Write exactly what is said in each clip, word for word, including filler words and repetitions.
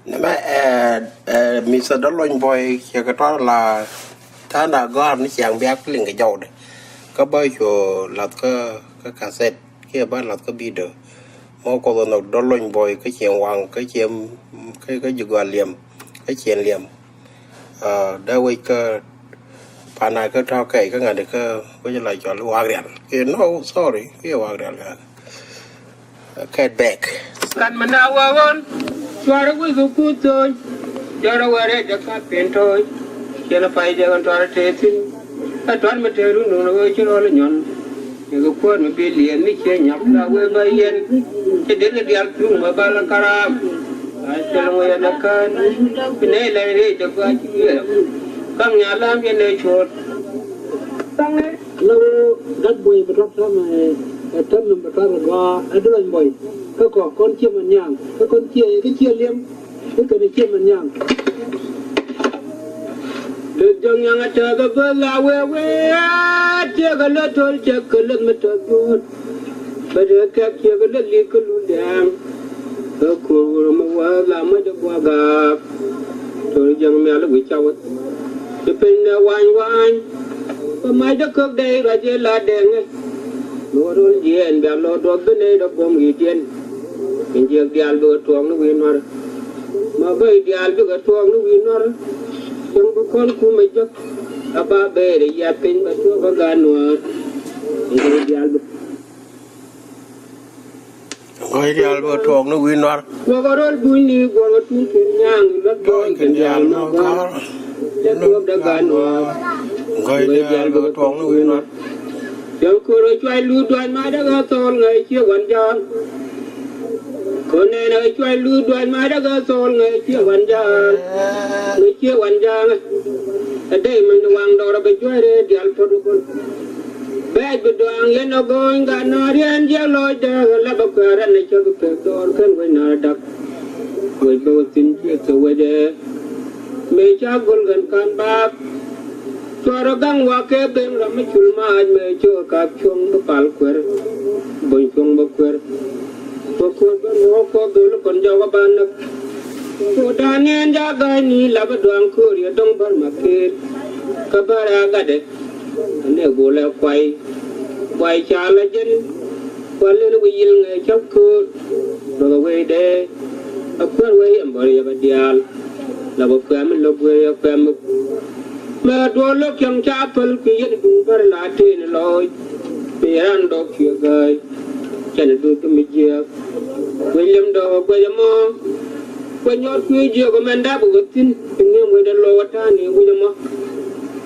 Nɛ mɛ ɛ ɛ Mister Dɔlony Bɔy cɛ kɛ tɔr la ta̱a̱ na gɔ̱a̱r ni ciaŋ biak liŋ kɛ jɔwdɛ. Kä bä cu lath kä kä cassette kiɛ bä lath kä video. Mɔ Kuoth ɛ nhɔk Dɔlony Bɔy kä ciɛŋ waŋ kä ciɛŋ kä kä ji̱ gɔaa liɛm kä ciɛŋ liɛm. Dee wec kä pana kä tɔ̱ kɛc kä ŋa̱t kä wec la cɔl wak rial. Kiɛ no, sorry, kiɛ wak rial kä kɛt bɛk. Kan mi na wä ɣɔn cuarɛ wi̱i̱ kɛ kuth thöny. Jɔrɛ wä rɛc ɛ kap pen tɔ̱ɔ̱c. Ciɛn ɛ pay jɛ ɣän tuarɛ tëë thi̱n. Ɛ tuar mi tëë run duun ɣöö ci rɔl ɛ nyɔn. Yɛ kɛ kuäär mi bi liɛɛn ni ciɛ nyɔk la wee bä yɛn. Ci dee ni dial pi̱w mɛ bal ɛ karaam. A cɛl ŋɔ yɛn ɛ kään. Bi nɛy lɛy rɛc ɛ gɔaa ci wiɛɛr. Kaŋ nya lam yɛn ɛ cuɔ̱ɔ̱t. La wee gat buɔy bɛ tuar täämɛ ɛ täämɛ bɛ tuar ɛ gɔaa ɛ Dɔlony Bɔy. Kä kɔ kɔn ciɛ mɛ niaŋ kä kɔn ciɛ kä ciɛ liɛm. Kä kɛn ciɛ mɛ niaŋ. Lät jɔŋ nyaŋ a tääth a bä la wee wee. Tiɛk a lät to̱l cɛ kɛ lät mi tääth buɔ̱ɔ̱t. Bä dee kɛk ciɛ kɛ lät li̱k kä lul dɛɛŋ. Kä ko̱r wur mi wä la mɔc a buɔ gaak. To̱l jɛŋ mial wi̱c ca wä. Ci piny nɛ wany wany. Bä mac dee käk dee ruac yɛ la dɛɛŋɛ. Mi wä rol jiɛɛn bia lɔ duɔth bi nɛy dee buɔ̱m wi̱i̱diɛn. Kɛn jiɛk diaal bikɛ tuɔɔk ni wi̱i̱ nuar. Ma bäy diaal bikɛ tuɔɔk ni wi̱i̱ nuɔr. Cieŋ bi kɔn kumɛ jek. A ba beer ɛ yiath piny bɛ tuɔɔk kä gaat nuɔɔr. Kɛn jiɛk diaal bi. Gɔ̱a̱c diaal bikɛ tuɔɔk ni wi̱i̱ nuɔr. Wä kɛ rol bunyni guɔ̱r kɛ tuŋ kɛn nyaŋ i̱ luäk gɔ̱a̱c kɛn diaal ma gɔ̱a̱r. Cɛ tuɔɔk dee gaat nuɔɔr. Gɔ̱a̱c diaal bikɛ tuɔɔk ni wi̱i̱ nuɔr. Cäŋ ko̱r ɛ cuay luth duac ma dee ɣä thɔɔl ŋäc cië wan ja̱a̱ŋ. Ko̱r nɛn ɛ cuay luth duac ma dee ɣä thɔɔl ŋäc cië wan ja̱a̱ŋ. Ŋäc cië wan ja̱a̱ŋ. Ɛ dee mɛn waŋ dɔɔr ɛ bɛ juäc rɛɛ diaal puɔ̱t wä bun. Bɛɛc bi duaŋ yɛn ɛ go̱o̱ny gat nɔɔr yɛn jiɛk lɔɔc dee ɣä lapɛ kuɛɛr ɛn ɛ cäk pek dɔɔr kɛn wec nɔɔr ɛ dak. Wec bä wä thi̱n ciɛ thok wecɛ. Mëë ca go̱l ɣän ka̱n baak. Cuarɛ gaŋ wakɛ ben ram mi cul maac mëë cio̱k kak cuɔ̱ŋ bi pal kuer. Bony cuɔ̱ŋ bä kuer. Bä kuer ben wä kuɔth dhol kɔn jɔk a ban näk. Kuoth da̱a̱n niɛn ja ga̱a̱c ni lapä duaŋ köör yɛ dɔ̱ŋ bär ma ker. Kä bär a gatdɛ. Anɛ golɛ kuay. Kuay ca la jɛn. Kual lin wi̱i̱ yil ŋɛ cäp köör. Bä kɛ wecdɛ. A kuer wec ɛn bär yɛ bä diaal. La bä kuɛm mi lo̱k guer yɛ kuɛm mi. Mɛ duɔl lo̱k cäŋ ca päl kui̱ yɛn duŋ bär la tëë ni lɔɔc. Bi ran dɔk cuɛ gääc. Cɛn duth mi jiääk. Wec lem dɔk a guɛc ɛmɔ. Kuɛ nyɔɔt kui̱ jiök ɛmɛn dap kɛ thi̱n. Kɛ ŋi̱em wecdɛ lo̱k ɛ ta̱a̱ ni wi̱c ɛmɔ.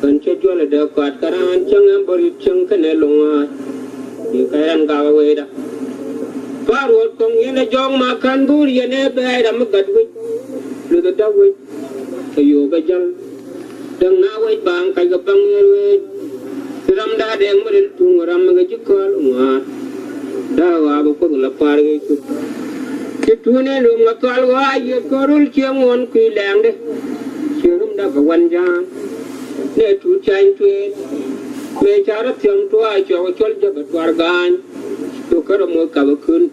Kän cä juɔl ɛ dee kɔaat kä raan cäŋ ɛn bä ri̱t cäŋ kɛnɛ lo̱ŋ ɣaac. Bi kɛ rɛn gak ɛ wecdä. Pa̱a̱r ruɔ̱t kɔŋ yɛn ɛ jɔɔk ma kän go̱o̱r yɛn ɛ bɛɛc ram mi gat wec. Luth ɛ däk wec. Kɛ yo̱o̱k ɛ jäl. Däŋ na wec baaŋ kac kɛ baŋ ɣer wec. Ci ram da̱a̱ dɛɛŋ mi ril tuŋ ram mi kɛ ji̱ kɔl ŋɔaar. Da̱a̱ ɣɔaa bi Kuoth la pa̱a̱r kɛ cuk. Ci tuun in rom ŋa thɔal ɣɔaa yiëth kɔn rul cieŋ ŋuɔ̱n kui̱ lɛɛŋdɛ. Ci rom dak kɛ wan ja̱a̱ŋ. Nɛ tuut cany tueet. Mëë ca rɔ thiɔ̱ŋ tuɔɔk a cɔk cɔl jɛ bɛ tuar ga̱a̱ny. Cu kärɛ moc kap ɛ kön.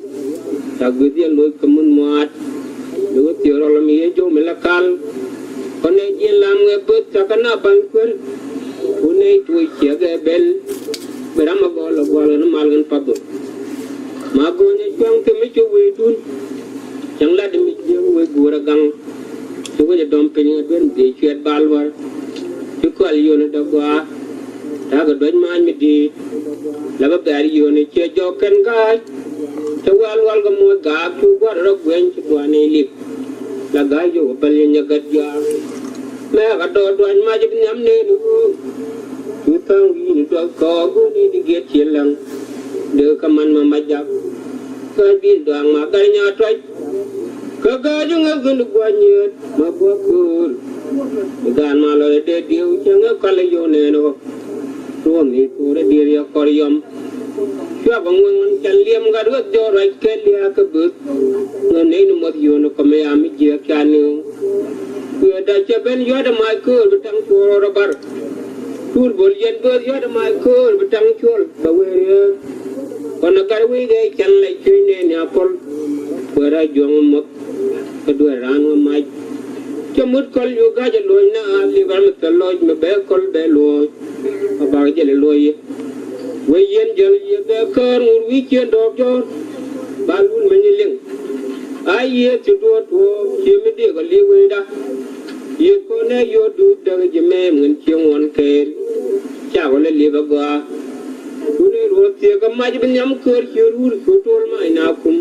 Ca gui̱th yɛ loc kɛ mun muaat. Bi wä thiëë rɔl mi yɛ jɔw mi la kal. Kɔn nɛ jiɛn lam ŋɛ böth ca kɛ na ba̱ny kuer. Kun nɛ tuɔc ciɛ gɛ bɛl. Bi ram a gɔl a gual ɣän mal ɣän path bä. Ma go̱o̱nyɛ cuaŋ kɛ mi cop wecdun. Cäŋ lat mi jiäk wec guur a gaŋ. Ci wec a dɔm piny a duer mi dhiec cuɛt bal wär. Ci kɔal yön a dɔk gɔaa. Ta̱a̱ kɛ duec maac mi di̱i̱t. La bä bɛ̈ɛ̈r yööni ciɛ jɔk kɛn ga̱a̱c. Cɛ wal wal kɛ moc gaak cu gua̱r rɔ guɛny ci gua̱a̱ni lip. La ga̱a̱c yök ɛ päl yɛ nyɛ gät jɔaak. Mɛɛk a dɔɔr duac mac bi nhiam neen ɣöö. Cu tha̱a̱ŋ wi̱i̱ni duɔth kɔɔk go̱o̱ni di giɛt ci läŋ. Dee kä man ma mac jak. Ga̱a̱c bi duaak ma gat nya tuac. Kä gääc ŋäth kɛn gua̱c nyiet ma gua̱c köör. Bi gaan ma lɔcdɛ dee dieu cä ŋäth kɔlɛ yio̱w nɛɛn ɣɔ̱k. Tuɔɔn ni tuɔɔrɛ dier yɛ kɔr yɔm. Cuap a ŋuɛŋ ɣän cɛ liɛm gat ɣöth jɔɔk ruac kɛ lia̱a̱ kä böth. Ŋäth nɛy ni muɔth yio̱o̱n kɔmɛ ya mi jiääk ca niw. Kuëëda cɛ ben yua̱t ɛ mac köör bi taŋ cuɔɔr rɔ bar. Tuul bol yɛn böth yua̱t ɛ mac köör bi taŋ cuɔl bɛ wëë riääk. Kɔn a gat wec dee can lɛ cuëc nɛɛni a pɔl. Kuëëra juɔ̱ŋ muɔth. Kä duer raan ɣä Cä mut kɔl yu ga̱cä luɔ̱c na lip ram thil lɔc mi bɛ kɔl bɛ luɔ̱c. A bak jɛl luɔ̱c yɛ. Wee yɛn jäl yɛ bɛ kär ŋur wi̱i̱ ciën dɔɔk jɔ̱ɔ̱r. Ba lul mi nyi liŋ. A yiëë ti duɔ̱ɔ̱r tuɔɔk cië mi dëëk a li̱i̱ wecda. Yiëë kɔn ɛ yio̱o̱ duut däk ji̱ mɛɛm ŋän cieŋ ŋuɔ̱n kɛɛl. Cak ɣä lɛ liep a gɔaa. Kun ɛ ruɔ̱th thiek kä mac bi nhiam köör ciöt wur cu tuɔl mac na kum.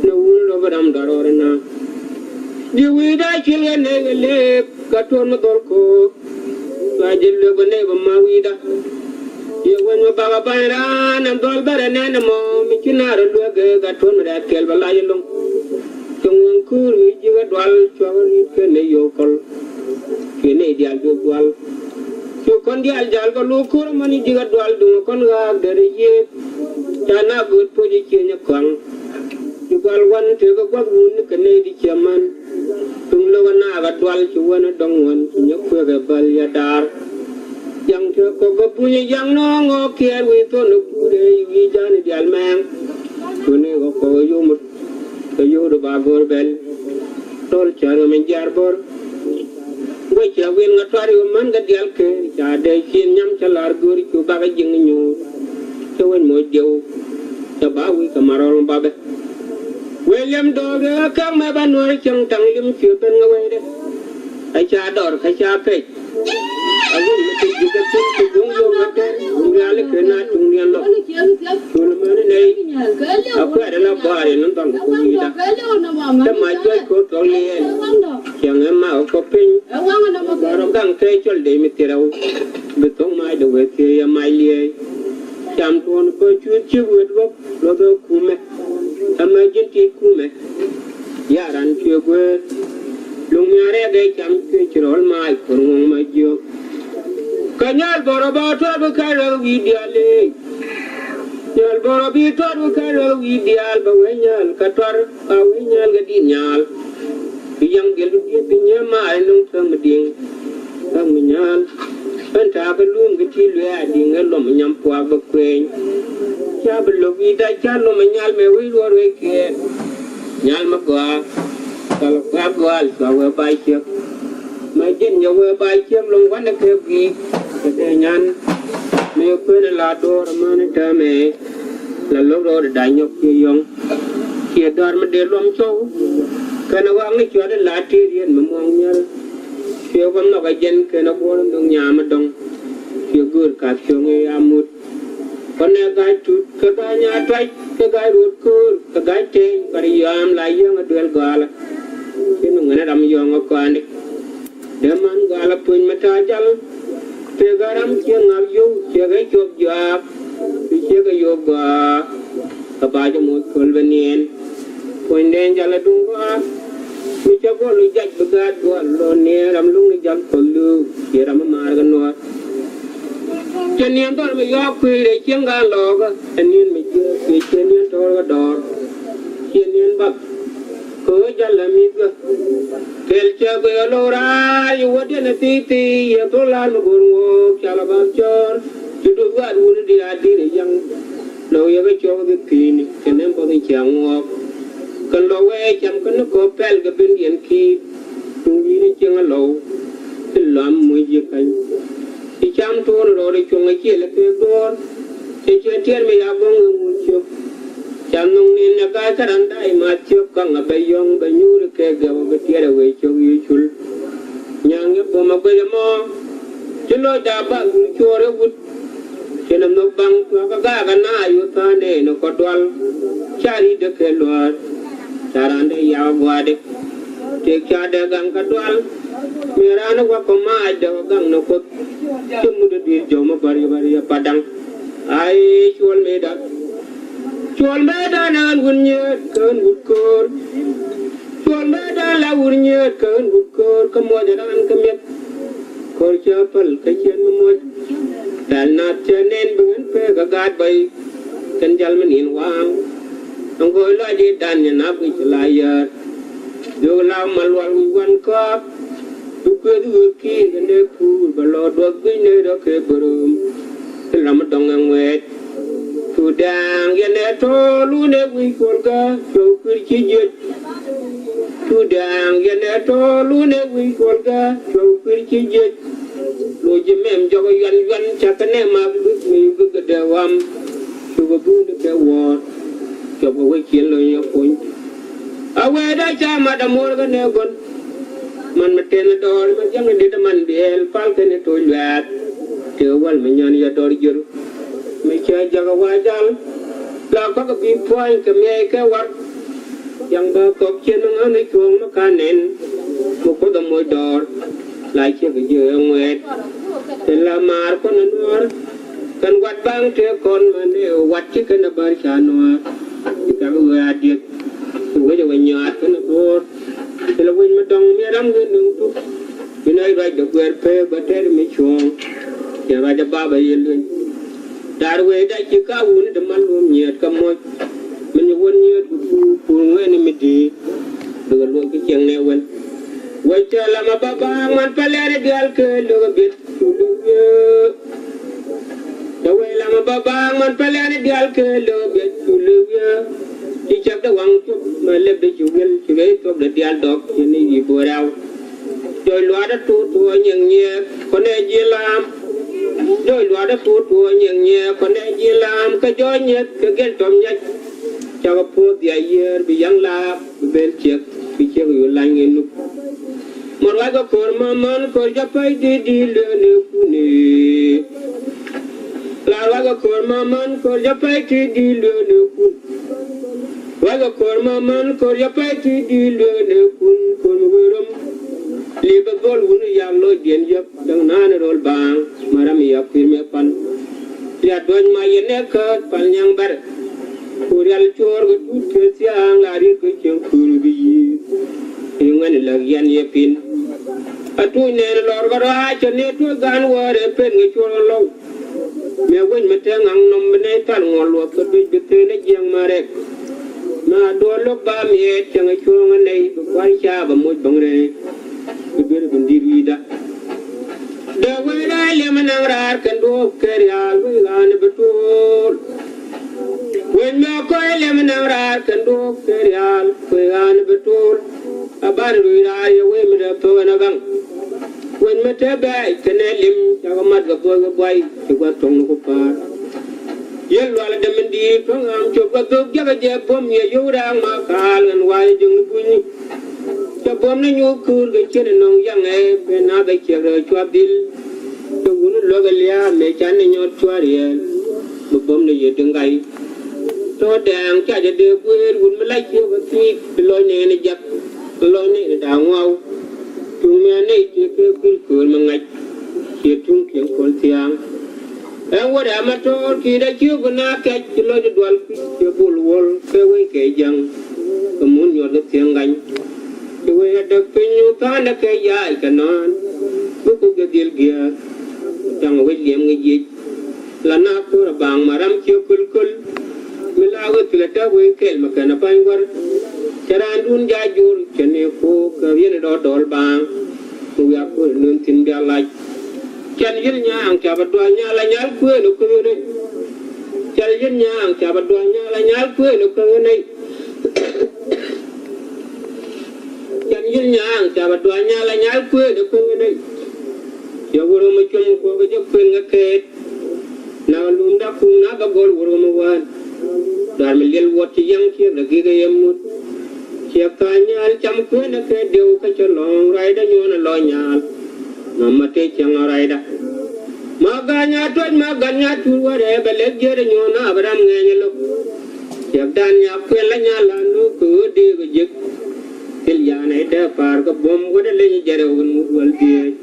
Ni wun lɔ bi ram dɔrɔr ina. Di wi̱i̱da cil kɛ nɛy kɛ lëëk ka tuɔl mi dhɔl ko̱o̱k. Cua jɛ luek bä nɛy bä ma wi̱i̱da. Yɛ wec mi bak a ba̱ny raan ɛn dhɔl bärɛ nɛn ɛmɔ mi ci naar ɛ luek ɛ ka tuɔl mi rɛɛt kɛl bä lac ɛlɔ̱ŋ. Cɛ ŋuɔ̱n köör wi̱i̱ ji̱ kɛ dual cua kɛ ri̱t kɛ nɛy yio̱o̱k kɔl. Cuɛ nɛy diaal duɔ̱k dual. Cu kɔn diaal jal kɛ lo̱k ko̱r amäni ji̱ kɛ dual duŋ kɔn ɣaak derɛ yiëëk. Ca na gööt puɔ̱c i̱ ciëny ɛ kɔaŋ. Ci gual wan tëëk ɛ gua̱th wun kɛ nɛy di ciɛ män. Tuŋ lo̱k ɛ naak ɛ dual ci wän ɛ dɔ̱ŋ wan ci nyɛ kuëk ɛ bäl yɛ daar. Jaŋ tëë kɔk ɛ buny ɛ jaŋ nɔɔŋ ɣɔɔk kiɛɛr wi̱i̱ thon ɛ kuur ɛ i̱ wi̱i̱ ja̱a̱n ɛ diaal mɛɛŋ. Wuni ɣɔk kɔk ɛ yomut. Kɛ yio̱w di ba go̱o̱r bɛl. Tɔl cär ɣä min jiaar bo̱r. Guec cɛ wil ŋa tuar ɣä män kɛ diaal ker ca dee cin nyam cɛ lar go̱o̱r cu bakɛ jiŋ nyuur. Cɛ wec moc diɛw. Cɛ ba wi̱i̱ kɛ marɔl babɛ. Wec liɛm dɔɔk ɣä kɛk mɛ ba nuɔ̱ɔ̱r cäŋ taŋ li̱m ciö ben ɣä wecdɛ. Ɛ ca dɔr kä ca pec. A wun mi te ji̱ kä thi̱n ti guŋ yo̱o̱k kä tɛr guŋ rial i̱ ken a tuŋ riɛn lɔ. Cul mäni nɛy a kuɛɛrɛ la bɔaari ni dhɔl ku wi̱i̱da. Te ma juɔc ko̱r thuɔk liɛɛl. Ciɛŋ ɛ ma ɛ kɔ piny. Gɔ̱r ɔ gaŋ te cɔl dee mi thirɛw. Bi thoŋ mac de wee thiee yɛ mac liɛɛc. Cam tuɔɔn bä cuut ci wet wä. Luɔth ɛ kumɛ. Ɛmɛ ji̱n ti kumɛ. Yaran cuɛ gueer. Luŋ mi a rɛk ɛ cam cuɛ ci rɔl maac ko̱r ŋuɔ̱ŋ ma jiök. Kä nyal bɔrɔ ba tuɔr bi kɛl rɛk wi̱i̱ diaal i̱. Nyal bɔrɔ bi tuɔr bi kɛl rɛk wi̱i̱ diaal bɛ wee nyal kä tuɔr a wee nyal kɛ di̱t nyal. Bi yaŋ gel bi diet bi nyɛ maac nuŋ thäm diŋ. Thäm mi nyal. Ɣän ta̱a̱ kä luum kä ti luɛɛk a di̱ŋ ɣän luɔm nyam puaak bä kuëëny. Ca bi lo̱k wi̱i̱ dac ca luɔm a nyal mɛ wi̱i̱ luɔr wee kiɛɛr. Nyal mi gɔaa. Thal kuaak gɔaa cua wee bac ciek. Mɛ ji̱n yɛ wee bac ciek luɔm wanɛ kɛ gui̱i̱k. Kɛ dee nyan. Mëë kuën a la do̱r amäni täämɛ. La lo̱k rɔɔdɛ dac nyɔk ciɛ yɔ̱ŋ. Ciɛ dɔ̱r mi dee luɔm cɔw. Kɛn a wak ni cuɔt in la ti̱i̱t yɛn mi muɔ̱ɔ̱ŋ nyäl. Ciɛ guɔm nhɔk a jɛn kɛn a guɔ̱r in dho̱ŋ nyaam a dɔ̱ŋ. Ciɛ göör kath cio̱ŋ i̱ a mut. Kɔn nɛ ga̱a̱c tut kɛ ga̱a̱c nyaa tuac kɛ ga̱a̱c ruɔ̱t köör kɛ ga̱a̱c tëëny kɛ ri yɔaam la yieŋ a duel gɔaalä. Ci ni ŋuɛn ram yɔ̱ɔ̱ŋ a kɔaandi. Dee man gɔaalä puny mi ta̱a̱ jal. Tëëk a ram ciɛ ŋa̱k yio̱w ciɛ kɛ cuɔp juaak. Bi ciɛ kɛ yio̱w gɔaa. Kɛ ba jɛ moc köl bɛ niɛɛn. Puɔ̱nydɛn jal a duŋ gɔaa. Mi cä gɔl jac bi gaat dual lɔ niɛɛn ram luŋ ni jal köl li̱w. Ciɛ ram mi maar kɛ nuɔɔr. Cɛ niɛn dhɔr mi yɔɔk kui̱ rɛy cieŋ gaan lɔɔkä. Ɛ niɛn mi jiääk ciɛ ciɛ niɛn to̱o̱r kɛ dɔɔr. Ciɛ niɛn bak. Kɛ ɣöö jal ɛ mi̱thkä. Kɛl cɛ guic ɛ lo̱k raar yɛ wädiɛn ɛ thi̱i̱ thi̱i̱ yɛ thok la̱r mi go̱o̱r ŋuɔ̱ɔ̱k cal ɛ bath cɔɔr. Ci duth waat wuni di a di̱t ɛ yaŋ. Lɔk yɛ kɛ cɔɔk kɛ thi̱i̱ni kɛ nɛm bath in cia ŋuɔɔk. Kɛn lɔk wee cam kä ni kɔp pɛl kɛ bendiɛn ki̱i̱t. Tuŋ wi̱i̱ni cieŋ ɛ lɔw. Ti lɔam muc yɛ käny. Ci cam tuun rɔɔdɛ cuɔ̱ŋ ɛ ciël ɛ kek duɔ̱ɔ̱r. Cɛ ciɛ tiɛɛr mi ya gɔ̱ŋ ɛ ŋun ciök. Ca nhoŋ ni̱n ɛ ga̱a̱c kä ran da̱a̱c math ciök kaŋ ɛ bɛ yɔ̱ŋ bɛ nyuuri kɛ gɛw ɛ bi tiɛɛr ɛ wee ciök yi cul. Nyaaŋ yɛ buɔ̱m ɛ guic ɛmɔ. Ci lɔcda bath wut cuɔɔr ɛ wut. Cɛ nɛ nhök baŋ tuakä gaak ɛ naac wä tha̱a̱n nɛɛn ɛ kɔ dual. Ca ri̱t dee kɛ luäär. Ca raan dee yak ɛ gua̱a̱dɛ. Tëëk ca dee gaŋ kä dual. Mëë raan ɛ wakɔ maac dee wä gaŋ nɛ kuoth. Ci mut ɛ duël jɔw mi bäri bäri ɛ padaŋ. Ay cuɔl mëëdan. Cuɔl mëëdan ɛ ɣän wut nyieet kɛ ɣän wut köör. Cuɔl mëëdan la wut nyieet kɛ ɣän wut köör kä muɔc ɛ raan kä mi̱eth. Köör cä päl kä ciën mi muɔc. Pɛl nath cä nɛn bi ɣän pek ɛ gaat bäy. Kɛn jal mi nin waaŋ. Ɛn go̱o̱c lɔac i̱ dan nyɛ nap wi̱c la yäär. Duɔ̱k la mal wal wi̱c wan kɔak. Bi kueth wek ki̱i̱r kɛ nɛy puur bɛ lɔ duɔth gui̱c nɛy rɔ kɛ bäröm. Kɛ lam dɔŋ ɛn wɛɛt. Cu daaŋ yɛn ɛ tɔ̱ɔ̱l wun ɛ gui̱c kuɔl kä cuɔ̱ŋ kui̱r ci jiöc. Cu dääŋ yɛn ɛ tɔ̱ lun ɛ wi̱i̱ kuɔl gä cuɔ̱ŋ kui̱r ci jiec. Loc ji̱ mɛm jɔk yuan yuan cakɛ nɛ mak mi yuk gä dee wam. Cukɛ buuni kɛ wuɔ̱ɔ̱r cuɔp kɛ wec cien lo̱ny ɛ kuny. A wee da ca mat a muɔr kɛ nɛ gɔn. Man mi tɛn a dɔɔr ma jiäŋ in dit a man biɛɛl pal kɛn i toc luɛɛth. Tëë wäl mi nyɔn yɛ dɔɔr jiör. Mi cä jakä wa jal la kɔk bi puɔ̱ny kɛ miɛy kɛ war. Yaŋ bä kɔk cien mi ŋa̱n i̱ cuɔ̱ɔ̱ŋ mi ka nɛn. Mi kuoth amoc dɔɔr la ciek jiö ɛ ŋuɛɛt. Kɛ la maar kɔn inuɔɔr kɛn wat baŋ tëë kɔn mɛn ɛ wat ci kɛn ɛ bär ca nuɔɔr. Ci kak ɣöö a dieth ci wec ɛ wä nyɔaat kɛn ɛ bo̱o̱r. Ci la wec mi dɔŋ mi ram ɣöö nuŋ tuk. Bi nɔc ruac dee guɛɛr pek bä tɛr mi cuɔ̱ɔ̱ŋ. Cɛ ruac ɛ bapɛ yɛ luny. Dar wee da ci ka wuni di man luɔm nyiet kä moc. Min yi wun nyiet ku pur pur ŋuɛni mi di̱i̱t. Bikɛ luɔm ki cieŋ nɛ wen. Wee cɛ lamä bä ba̱a̱ŋ man pälɛni diaal kee lök a biet cu lök wiee. Cɛ wee lamä bä ba̱a̱ŋ man pälɛni diaal kee lök a biet cu lök wiee. Ci cɛk dee waŋ cop mɛ lep di ci wiel ci rɛy thuɔk di diaal dɔk ci ni yi bo̱o̱r rɛw. Jɔc luaatdä tuut tuɔɔk nyiɛŋ nyiɛɛk kɔnɛ ji̱ laam. Jɔc luaatdä tuut tuɔɔk nyiɛŋ nyiɛɛk kɔnɛ ji̱ laam kä jɔc nyiɛth kɛ gɛl tɔm nyac. Cakɛ puɔ̱th dhia yiëër bi yaŋ laak bi ben ciɛk bi ciɛk yu lany ŋi̱n nuk. Mɔ ruac kɛ ko̱r ma män ko̱r jɛ pɛy di̱i̱t di̱i̱t lueek ni kuni. La ruac kɛ ko̱r ma män ko̱r jɛ pɛy di̱i̱t di̱i̱t lueek ni kun. Ruac kɛ ko̱r ma män ko̱r jɛ pɛy ti di lueek ni kun kun wi̱i̱ rom. Li̱pɛ dhol wun yak lɔcdiɛn yäk da̱ŋ naan rol baaŋ. Ma ram yak kui̱r mi pan. Liat duɔ̱ny ma yɛn ɛ käät pal nyaŋ bɛr. Ku rial cuɔɔr kɛ tut kɛ thia̱a̱ŋ la riet kɛ cieŋ kui̱r bi yi̱i̱. I̱ ŋuɛn iläk yɛn yɛ pin. A tuuc nɛɛn lɔr kɛ rɔaac cɛ ni tuɔ̱c gaan wäär ɛ pen kɛ cuɔr kɛ lɔw. Mëë wec mi te ŋaŋ nɔm bi nɛy thal ŋuɔl luɔth kɛ duec bi thëën ɛ jiɛŋ ma rɛk. Ma duɔl lo̱k ba miɛɛt cäŋ ɛ cuɔ̱ɔ̱ŋ ɛ nɛy bi kua̱r caap ɛ moc bäŋ rɛɛc. Bi duer bi di̱t wi̱i̱da. Dee wec rɛy liɛm ɛ naŋ raar kɛn duɔ̱ɔ̱p kɛ riaal wec ɣa̱a̱n ɛ bi tuɔɔl. Wec mi ɛ kɔc ɛ liɛm ɛ naŋ raar kɛn duɔ̱ɔ̱p kɛ riaal wec ɣa̱a̱n ɛ bi tuɔɔl. A bar luc raar yɛ wec mi dee thok ɛn ɛ gaŋ. Wen mi te bɛɛc kɛnɛ lim cakɔ mat kɛ buɔth kɛ buay ci gua̱th thok ni ku pa̱a̱r. Yel lual däm in di̱i̱t kä ɣaam cop kɛ dhok jakɛ jɛ buɔ̱m yɛ yio̱w raak ma kaal ɣän wa̱a̱ yɛ jiökni bunyni. Cɛ buɔ̱m ni nyuuth kuur kɛ cien in nɔŋ yaŋɛ ben nath ɛ ciɛk rɛ cuath dhil. Cɛ wun in luäk ɛ lia̱a̱ mëë can ni nyɔt cua̱r yɛɛl. Bi buɔ̱m ni yɛ diŋ ga̱y. Tɔ̱ dɛɛŋ ca jɛ dee guëër wut mi lac ciök ɛ thiik bi lɔcni ɛn ɛ jak. Bi lɔcni ɛn ɛ da̱a̱ŋ ŋuaw. Tuŋ mi a nɛy tëë kɛ kui̱l köör mi ŋa̱c. Ciɛ tuŋ kiɛŋ köl thia̱a̱ŋ. Ɛn wä dee ama to̱o̱r ki̱i̱t a ciök bi naath kɛc ci lɔcni dual kui̱ ciɛ bul wuɔl kɛ wec kɛ jäŋ. Kɛ mun nyuɔt kɛ thiäŋ ga̱ny. Ci wec a däk piny wä tha̱a̱ndɛ kɛ yaay kɛ nɔ̱a̱n. Bi kuk jɛ dhil giääk. Da̱ŋ wec liɛm ŋi̱c yic. La na ko̱r a baŋ ma ram ciö köl-köl. Mi la wek thilɛ täk wek kɛl ma kɛn a pa̱ny wär. Cɛ raandun jac jur cɛ ni ko̱o̱k kɛ riɛn dɔɔr dɔɔl baŋ. Mi wiak ko̱r a nön thi̱n bia lac. Can yi̱l nyaaŋ ca ba dual nyal a nyal kuëën a kuëën rɛy. Can yi̱l nyaaŋ ca ba dual nyal a nyal kuëën a kuëën rɛy. Can yi̱l nyaaŋ ca ba dual nyal a nyal kuëën a kuëën rɛy. Yɛ wur ɣöm a cuɔ̱ŋ kuɔ̱k a jɛ kuëën ŋä kɛɛt. Na lum dak kuŋ na bä gɔl wur ɣöm a wään. Duar mi liɛl wuɔt ci yäŋ ciek dagikɛ yɛ mut. Ciɛ ka̱a̱c nyal cam kuënä kɛ diw kä cä lɔ̱ŋ ruacdä nyuɔ̱n a lɔ nyal. Ma ma tëë cäŋ a ruacdä. Ma ga̱a̱c nya tuɔ̱c ma ga̱a̱c nya tuur wärɛ bɛ lɛk jiät a nyuɔ̱n a bɛ ram ŋɛɛny a lo̱k. Ciɛkdan nya kuɛl a nya la no̱o̱k kɛ ɣöö dëëk a jiäk. Thil yanɛ dee pa̱a̱r kä buɔ̱m wä dee leny jɛrɛ wun ŋut wäl dhieec.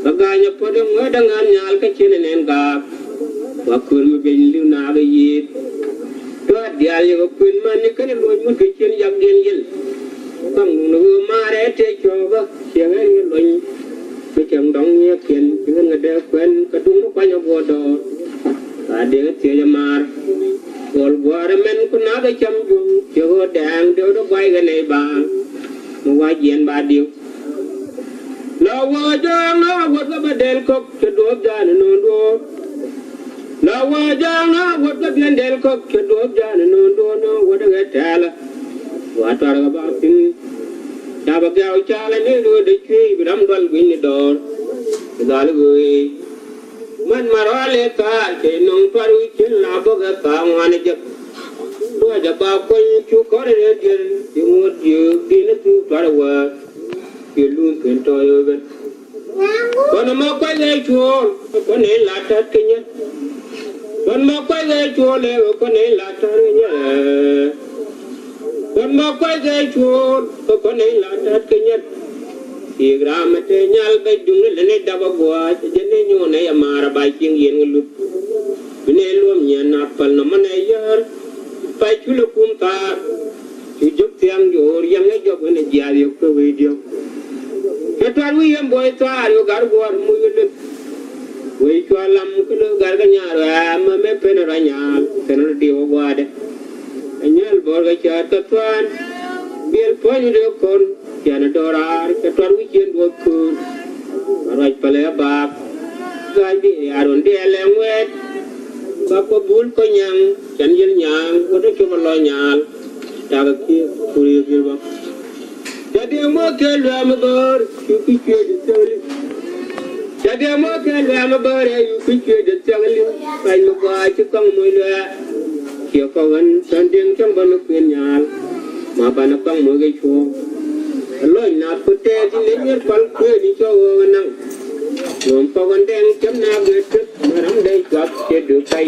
Kä ga̱a̱c a puɔ̱t in ŋuätdä ŋa̱n nyal kä cien in ɛn gaak. Wa kuël mi ben li̱w naath a yiëëth. Tɔ̱ a diaal yɛ kɛ kuën män ni kɛn a luɔ̱ny mut kɛ cien yakdiɛn yiël. Kaŋ duŋ ni ɣöö maarɛ tëë cuɔ̱ɔ̱kä ciɛ ɣɛr yɛ luɔ̱ny. Mi cäŋ dɔ̱ŋ nyiɛɛkiɛn ci ɣän kɛ dee kuɛn kɛ duŋ mi kuany a guɔ dɔɔr. Ka dee kɛ thiec a maar. Guɔl gua̱a̱r ɛmɛn ku nath ɛ cam juɔ̱ŋ ciɛ ɣöö dɛɛŋ dee wä dee guay kɛ nɛy baaŋ. Mi wa jiɛn ba diw. La wä jɔ̱ɔ̱ŋ na wä guɔ̱t kä bä dɛl kɔk cɛ duɔ̱ɔ̱p ja̱a̱n ɛ no̱o̱ŋ duɔ̱ɔ̱r. La wä jɔ̱ɔ̱ŋ na wä guɔ̱t kä biɛn dɛl kɔk cɛ duɔ̱ɔ̱p ja̱a̱n ɛ no̱o̱ŋ duɔ̱ɔ̱r na wä dee kɛ tɛɛlä. Wa tuar kɛ ba pi̱n. Dapɛ gɛ̈w calɛ ni röödɛ cuëëc bi ram dual gui̱cni dɔɔr. Bi dhal ɣöö i̱ män ma rɔal ëë thaar cɛ nöŋ tuar wi̱c cin la bäkɛ thaar ŋuan ɛ jek. Duɔ̱cɛ ba kuany cu kɔr ɛ rɛɛ dier ci ŋuɔ̱t jiök di̱n ɛ thuk tuar ɛ wäär. Ci luuŋ kën tɔɔc ɛ ben. Kuɔn ɛmɔ kuac ɛ cuɔɔl ɛ kuɔn ɛ la tät kɛ nyɛt. Kuɔn ɛmɔ kuac ɛ cuɔɔl ɛ kuɔn ɛ la tät kɛ nyɛt. Kuɔn ɛmɔ kuac ɛ cuɔɔl ɛ kuɔn ɛ la tät kɛ nyɛt. Thiek ram ɛ te nyal bɛ duŋ ni lɛ ni dap ɛ gua̱a̱c ɛ jɛ ni nyuɔn ɛ yɛ maar ɛ ba cieŋ yɛn kä lut. Bi ni luɔm nyɛn na päl nɔmɔ nɛ yäär. Pay culɛ kum thaar. Cu jök thiaŋ jo̱o̱r yɛŋ ɛ jɔk ɣän ɛ jiaath yɛ kuɛ wee diɔ̱k. Kɛ tuar wi̱i̱ yɛn buɔy thaar yɛ gar guɔ̱ɔ̱r muc ɣä lep. Wee cua lam kä lök gar kä nyaar ɣä mɛ mɛ pen ɛ rɔ nyaal kɛn rɔ diw ɛ gua̱a̱dɛ. Ɛ nyäl bɔr kɛ cäät kä thuaan biɛl puɔ̱ny wi̱cdɛ kɔn. Ciɛn ɛ do̱raar kɛ tuar wi̱c ciɛn duɔth köör. Ba ruac päl ɛ baak. Ga̱a̱c bi ɛ yaar ɣän diɛɛl ɛ ŋuɛɛt. Ba kɔ bul kɔ nyaŋ cɛn yil nyaaŋ wä dee cop ɛ lɔ nyaal. Cakɛ kiɛ kur yɛ gil bä. Ca diɛ mɔ kɛ luɛm ɛ bäär cu ki cuëëc ɛ thiäk li̱w. Ca diɛ mɔ kɛ luɛm ɛ bäär ɛ cu ki cuëëc ɛ thiäk li̱w. Kac mi gɔaa ci kɔŋ moc luɛɛ. Ciɛ kɔk ɣän thän diɛŋ cäŋ bä ni kuën nyaal. Ma banɛ kɔŋ moc kɛ cuɔ̱ɔ̱ŋ. Ɛ lɔc nath ku tɛɛth in leny wer pal kuëëni cɔk ɣöö ɣä naŋ. Luɔ̱m kɔk ɣän dɛŋ cäm naak ɣet tek mi ram dee cuath cɛ döök pay.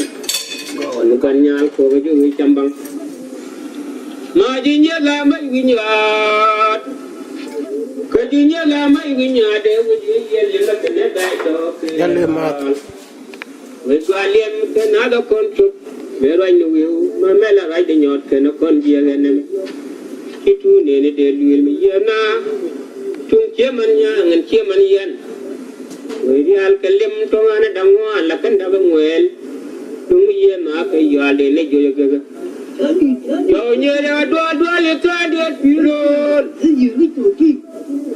Ni kɔn nyaal kɔk ɣä jiök ɣöö cam baŋ. Ma ji̱ nyieth la mac wi̱ny ɣaat. Kä ji̱ nyieth la mac wi̱ny ɣaat dee wi̱ny ɣöö yiël liŋ kä kɛnɛ bɛ̈ɛ̈c dɔɔk. Jal lem math. Wec gɔaa liɛm kɛ nath ɛ kɔn cop mëë ruac ni wi̱i̱w ma mɛl a ruac di nyɔɔt kɛn ɛ kɔn jiɛk ɛn ɛmɛ. Ci tuun nɛɛni dee luëël mi yiëë na. Cuŋ cië man nyaaŋ ɛn cië man yɛn. Wec rial kɛ liɛm tɔŋ an ɛ da̱ŋ ŋuan la kɛn dap ɛ ŋuɛɛl. Cuŋ mi yiëë na kɛ yual dee ni joc ɛ gɛkɛ. Cɔw nyɛ ya dual dual i̱ tha̱a̱ŋ diɛt pi̱i̱ ro̱o̱l.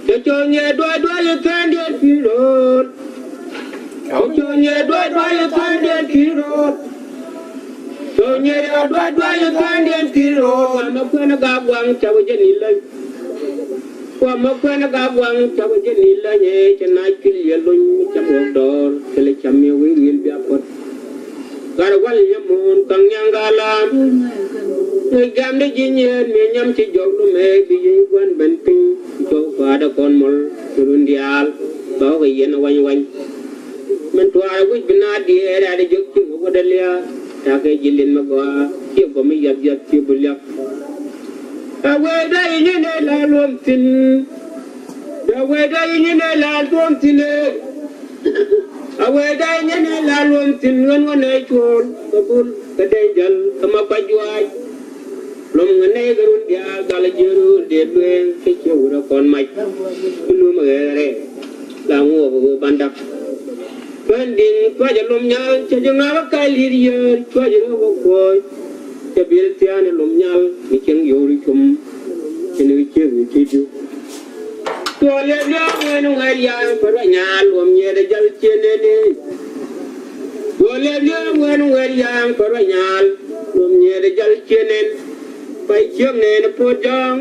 Cɛ cɔw nyɛ dual dual i̱ tha̱a̱ŋ diɛt pi̱i̱ ro̱o̱l. Cɔw nyɛ dual dual i̱ tha̱a̱ŋ diɛt pi̱i̱ ro̱o̱l. Cɔw nyɛ ya dual dual i̱ tha̱a̱ŋ diɛt pi̱i̱ ro̱o̱l. Kuamɛ kuɛn ɛ gak guaŋ cɛ wä jɛ ni läny. Kuamɛ kuɛn ɛ gak guaŋ cɛ wä jɛ ni läny. Cɛ na cuil yɛ lony cɛ wä dɔɔr. Cɛ lɛ cam yɛ wi̱i̱ wi̱i̱l bia puɔt. Gat wal nyɛ muun kaŋ nyaŋ gaa lam. Ŋäc gam di ji̱ nyieen mi nyam ci jɔk lumɛ bi ji̱ gua̱n ben piny. Jɔk pa̱a̱t ɛ kɔn mɔl ci run diaal. Bä wä kɛ yɛn wany wany. Min tuaar wi̱c bi na diɛɛr ɛ di jɔk ci wä wä dɛ liaar. Takɛ ji̱ lin mi gɔaa ci gɔm mi yath yath ci bi liak. Ɛ wee dee inyɛ nɛ la luɔm thi̱n. Ɛ wee dee inyɛ nɛ la luɔm thi̱n ëë. A wee dee nyɛ ni la luɔm thi̱n ɣän ɣän ëë cuɔ̱ɔ̱r kɛ bul kɛ dee jäl kɛ ma kuac juaac. Luɔm ŋä nɛy kɛ run diaal dhal ji̱ rööl dee lueeŋ kä ciɛ wut ɛ kɔn mac. Kä luɔm ɛ ɣɛɛrɛ la ŋuɔɔk ɛ ɣöö ban dak. Kuɛn di̱ŋ cuacɛ luɔm nyal cɛ ji̱ ŋa̱k kä ka̱c li̱i̱t yöör cuacɛ röök ɛ kuɔɔc. Cɛ bil thia̱a̱n ɛ luɔm nyal mi cieŋ yöör cum. Cɛ ni ciek mi ti̱i̱t di̱w. Cuɔ liɛp liɔ̱ɔ̱ŋ wen ŋuɛt ya̱a̱ŋ pär wa nyaal luɔm nyiɛɛt ɛ jal ciënɛni. Cuɔ liɛp liɔ̱ɔ̱ŋ wen ŋuɛt ya̱a̱ŋ pär wa nyaal luɔm nyiɛɛt ɛ jal ciënɛn. Pay ciek nɛɛn ɛ puɔ̱t jɔ̱ɔ̱ŋ.